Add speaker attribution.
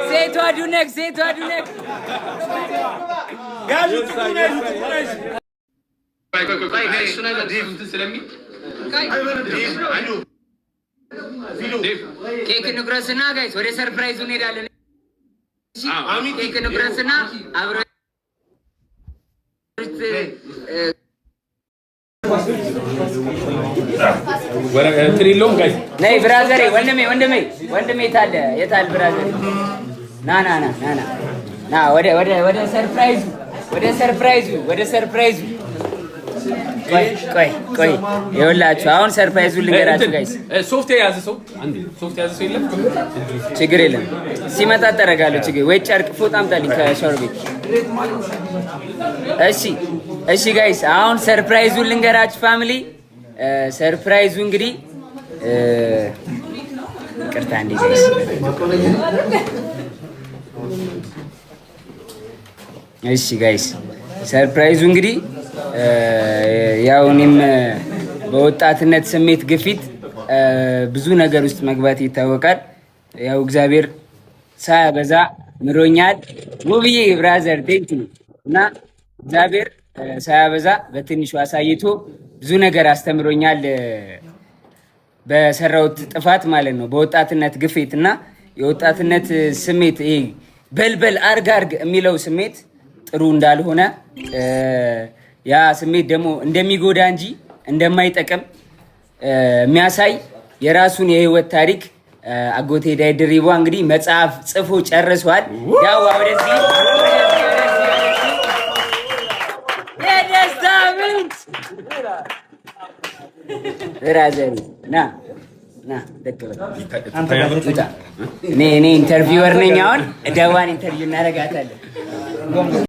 Speaker 1: ሴቷ ዱነክ፣ ሴቷ ዱነክ።
Speaker 2: ያዙ፣ ጥቁሩን ያዙ፣ ጥቁሩን ያዙ።
Speaker 3: እሱ ነገር እንትን ስለሚል።
Speaker 1: ኬክ እንቁረስና guys ወደ surprise ኡ እንሄዳለን። እሺ፣ ኬክ እንቁረስና አብረ
Speaker 4: እንትን የለውም guys።
Speaker 1: ነይ brother ኤ፣ ወንድሜ፣ ወንድሜ፣ ወንድሜ፣ የታለ፣ የታል brother ኤ? ና ና ና ና ና ና፣ ወደ surprise ኡ፣ ወደ surprise ኡ፣ ወደ surprise ኡ። ቆይ ቆይ ቆይ፣ ይኸውላችሁ አሁን surprise ኡን ልንገራችሁ guys።
Speaker 4: ሶፍት የያዘ ሰው፣ አንዴ ሶፍት የያዘ ሰው የለም?
Speaker 1: ችግር የለም፣ ሲመጣ ጠረጋለሁ። ችግር ወይ ጨርቅ ፎጣ አምጣልኝ ከሻወር ቤት። እሺ እሺ guys፣ አሁን surprise ኡን ልንገራችሁ family። Surprise ኡ እንግዲህ፣ ይቅርታ እንዴ guys። እሺ guys፣ surprise ኡ እንግዲህ ያው እኔም በወጣትነት ስሜት ግፊት ብዙ ነገር ውስጥ መግባት ይታወቃል። ያው እግዚአብሔር ሳያበዛ ምሮኛል። ውብዬ brother, thank you። እና እግዚአብሔር ሳያበዛ በትንሹ አሳይቶ ብዙ ነገር አስተምሮኛል። በሰራሁት ጥፋት ማለት ነው። በወጣትነት ግፊት እና የወጣትነት ስሜት፣ ይሄ በልበል አርግ አርግ የሚለው ስሜት ጥሩ እንዳልሆነ፣ ያ ስሜት ደግሞ እንደሚጎዳ እንጂ እንደማይጠቅም የሚያሳይ የራሱን የህይወት ታሪክ አጎቴ ዳይ ድሪቧ እንግዲህ መጽሐፍ ጽፎ ጨርሷል። ያው ወደዚህ የደስታ ምንጭ brother ኢ፣ ና ና ደቅ በል። እኔ interviewer ነኝ። አሁን ደዋን interview እናደርጋታለን።